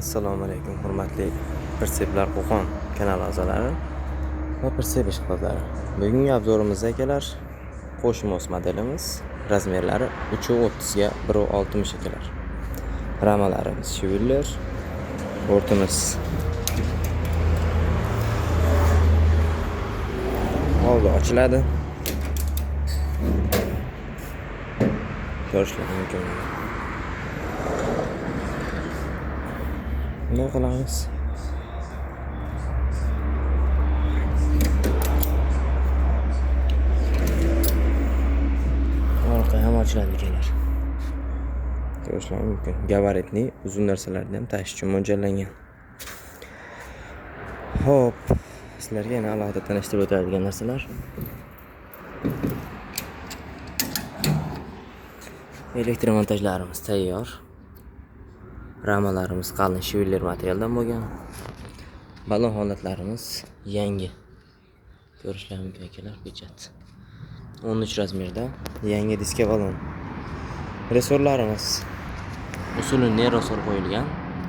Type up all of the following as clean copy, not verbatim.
Assalomu alaykum, hurmatli Pritseplar Qo'qon kanali a'zolari va Pritsep ishqibozlari. Bugungi obzorimizda akalar qo'shmos modelimiz, razmerlari 3.30 ga 1.60 akalar. Ramalarimiz Schwiller, bortimiz oldi ochiladi. Ko'rishlar mumkin. Bunday qilamiz. Orqa ham ochiladi akalar. Ko'rishlar mumkin. Gabaritli uzun narsalarni ham tashish uchun mo'ljallangan. Xo'p, sizlarga yana alohida tanishtirib o'tadigan narsalar. Elektromontajlarimiz tayyor. Ramalarimiz qalin shviller materialdan bo'lgan. Balon holatlarimiz yangi. Ko'rishlar mumkin akalar, pechat. 13 razmerda yangi diska balon. Resorlarimiz usuli nerosor qo'yilgan.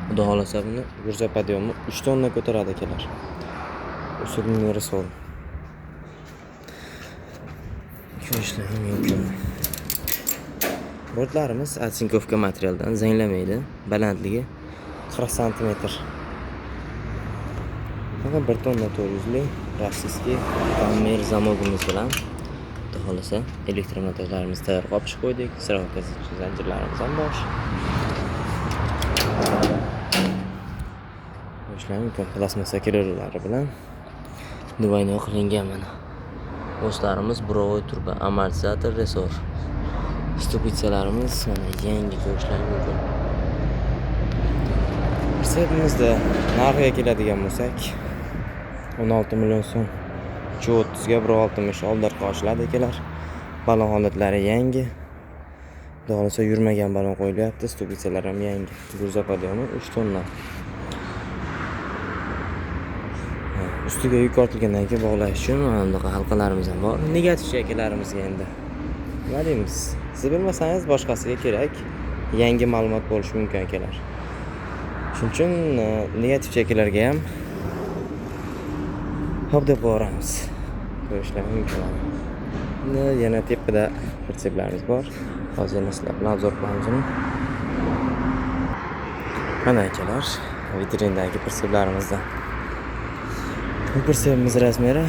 Xudo xolasa buni gurza podyomi 3 tonna ko'taradi akalar. Usuli nerosor. Ko'rishlar mumkin. Bortlarimiz otsinkovka materialdan, zanglamaydi. Balandligi 40 santimetr. Mana 1 tonna 400lik rossiyskiy kammer zamogimiz bilan xudo xolasa elektromontajlarimiz tayyor qopishib qo'ydik. Страховка zanjirlarimiz ham bor. Ko'rishlar mumkin, plastmassa kirillari bilan dvoynoy qilingan mana. O'slarimiz burovoy turba, amortizator, resor. Stupitsalarimiz mana yangi, ko'rishlar mumkin. Pritsepimizda narxiga keladigan bo'lsak, 16 million so'm. 3.30 ga 1.60 oldi orqa ochiladi akalar. Balon holatlari yangi. Xudo xolasa yurmagan balon qo'yilyapti, stupitsalar ham yangi. Gurza podyomi 3 tonna. Ustiga yuk ortilgandan keyin bog'lash uchun mana bunaqa halqalarimiz ham bor. Negativ akalarimizga endi nima deymiz? Siz bilmasangiz boshqasiga kerak. Yangi ma'lumot bo'lishi mumkin akalar. Shuning uchun negativ cheklarga ham hop deb qo'yamiz. Ko'rishlar mumkin. Endi yana tepada pritseplarimiz bor. Hozir yana sizlar bilan obzor qilamiz uni. Mana akalar, vitrindagi pritseplarimizda. Bu pritsepimiz razmeri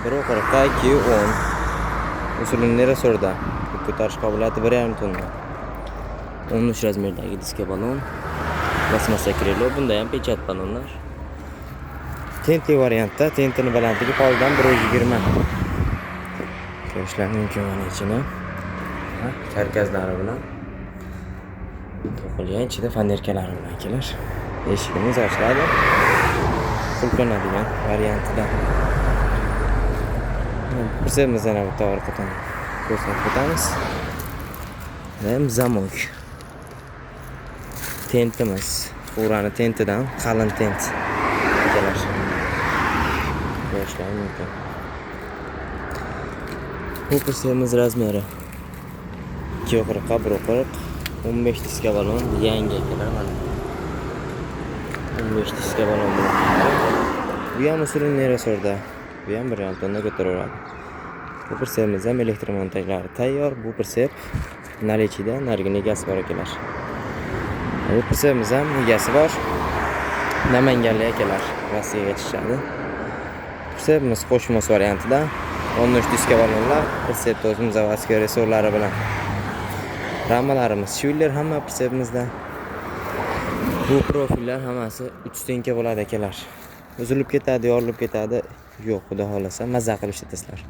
1.40 ga 2.10. Usulini resorda ko'tarish qobiliyati 1.5 tonna. 13 razmerdagi diska balon, plastmassa krelo, bunda ham pechat balonlar. Tentli variantda, tentini balandligi poldan 1.20. Ko'rishlar mumkin mana ichini. Karkazlari bilan to'qilgan, ichida fanerkalari bilan kelar. Eshigimiz ochiladi. Qulflanadigan variantida. Pritsepimiz yana bitta orqa tomon ko'rsatib o'tamiz. Ham zamok. Tentimiz, furani tentidan qalin tent akalar. Ko'rishlar mumkin. Bu pritsepimiz razmeri 2.40 ga 1.40, 15 diska balon yangi akalar mana. 15 diska balon bilan. Bu ham usulini resorda. Bu ham 1.5 tonna ko'taraveradi. Bu pritsepimiz ham elektromontajlari tayyor. Bu pritsep nalichida narigini egasi bor akalar. Bu pritsepimiz ham egasi bor. Namanganlik akalar Rossiyaga chiqishadi. Pritsepimiz qo'shmos variantida 13 diska balonlar, pritsepda o'zimiz zavodskiy resorlari bilan. Ramalarimiz Schwiller hamma pritsepimizda. Bu profillar hammasi 3 stenka bo'ladi akalar. Uzilib ketadi, yorilib ketadi. Yo'q, xudo xolasa maza qilib ishlatasizlar.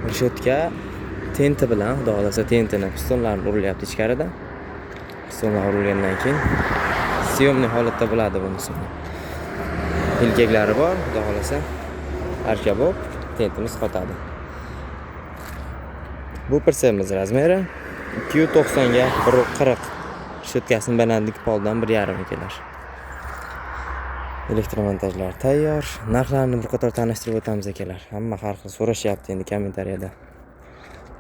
Reshotka tenti bilan, xudo xolasa tentini pistonlari urilyapti ichkarida. Pistonlar urilgandan keyin syomniy holatda bo'ladi bunisi. Ilkaklari bor, xudo xolasa arka bo'lib tentimiz qotadi. Bu pritsepimiz razmeri 2.90 ga 1.40. Reshotkasining balandligi poldan 1.5 kelar. Elektromontajlar tayyor. Narxlarni bir qator tanishtirib o'tamiz akalar. Hamma har xil so'rashyapti endi kommentariyada.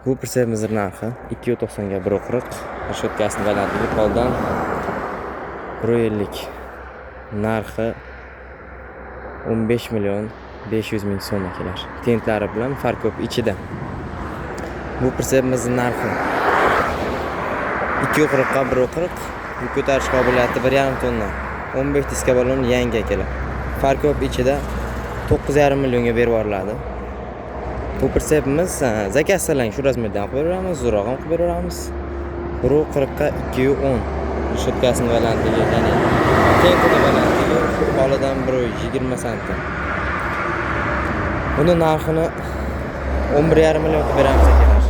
Bu pritsepimizning narxi 2.90 ga 1.40. Reshotkasini balandligi poldan 1.50. Narxi 15 million 500 ming so'm akalar. Tentlari bilan фаркоп ichida. Bu pritsepimizning narxi 2.40 ga 1.40. Yuk ko'tarish qobiliyati 1.5 tonna. 15 diska balon yangi akalar. Фаркоп ichida 9.5 millionga berib yuboriladi. Bu pritsepimiz заказ qiling, shu razmerdan qilib beraveramiz, zo'rroq ham qilib beraveramiz. 1.40 ga 2.10. Reshotkasini balandligi, ya'ni tentini balandligi polidan 1.20 santim. Buni narxini 11.5 million qilib beramiz akalar.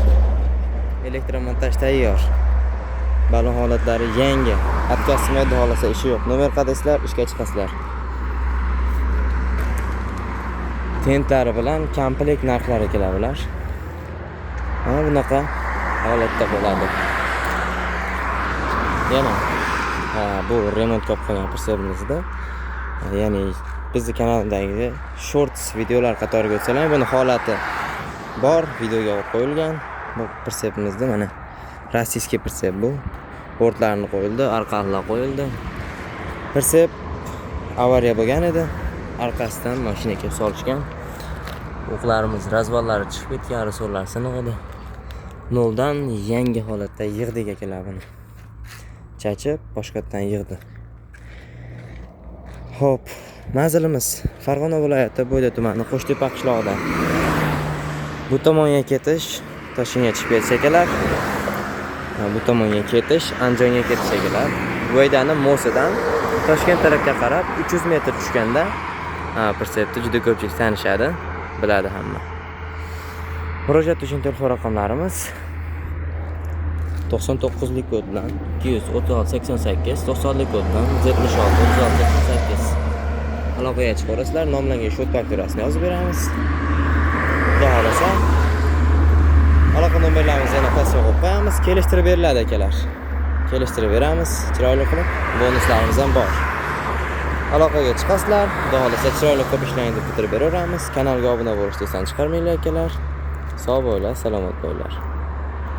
Elektromontaj tayyor. Balon holatlari yangi. Отказ qilmaydi, xohlasa ishi yo'q. Nomer qadaysizlar, ishga chiqasizlar. Tentlari bilan komplekt narxlari keladi bular. Mana bunaqa holatda bo'ladi. Yana bu remontga olib qo'ygan pritsepimizda, ya'ni bizni kanaldagi shorts videolar qatoriga o'tsalar, buni holati bor, videoga olib qo'yilgan. Bu pritsepimizda mana российский pritsep bu. Bortlarini qo'yildi, arqonlar qo'yildi. Pritsep avariya bo'lgan edi. Orqasidan mashina kelib solishgan. O'qlarimiz развал lari chiqib ketgan, resorlar siniq edi. Noldan yangi holatda yig'dik akalar buni. Chachib, boshqatdan yig'di. Xo'p, manzilimiz Farg'ona viloyati Bo'yda tumani Qo'shtepa qishlog'ida. Bu tomonga ketish Toshkentga chiqib ketish akalar. Bu tomonga ketish Andijonga ketish akalar. Bo'ydani Mosidan Toshkent tarafga qarab 300 metr tushganda, pritsepni juda ko'pchilik tanishadi, biladi hamma. Murojaat uchun telefon raqamlarimiz 99lik kod bilan 236 88, 90lik kod bilan 76 36 88 aloqaga chiqaverasizlar. Nomlangan счёт fakturasini yozib beramiz. Xudo xohlasa, aloqa nomerlarimizni yana pastga qo'yib qo'yamiz. Kelishtirib beriladi akalar. Kelishtirib beramiz, chiroyli qilib. Bonuslarimiz ham bor. Aloqaga chiqasizlar. Xudo xohlasa, chiroyli qilib ishlarni deb bitirib beraveramiz. Kanalga obuna bo'lishni esdan chiqarmanglar akalar. Sog' bo'linglar, salomat bo'linglar.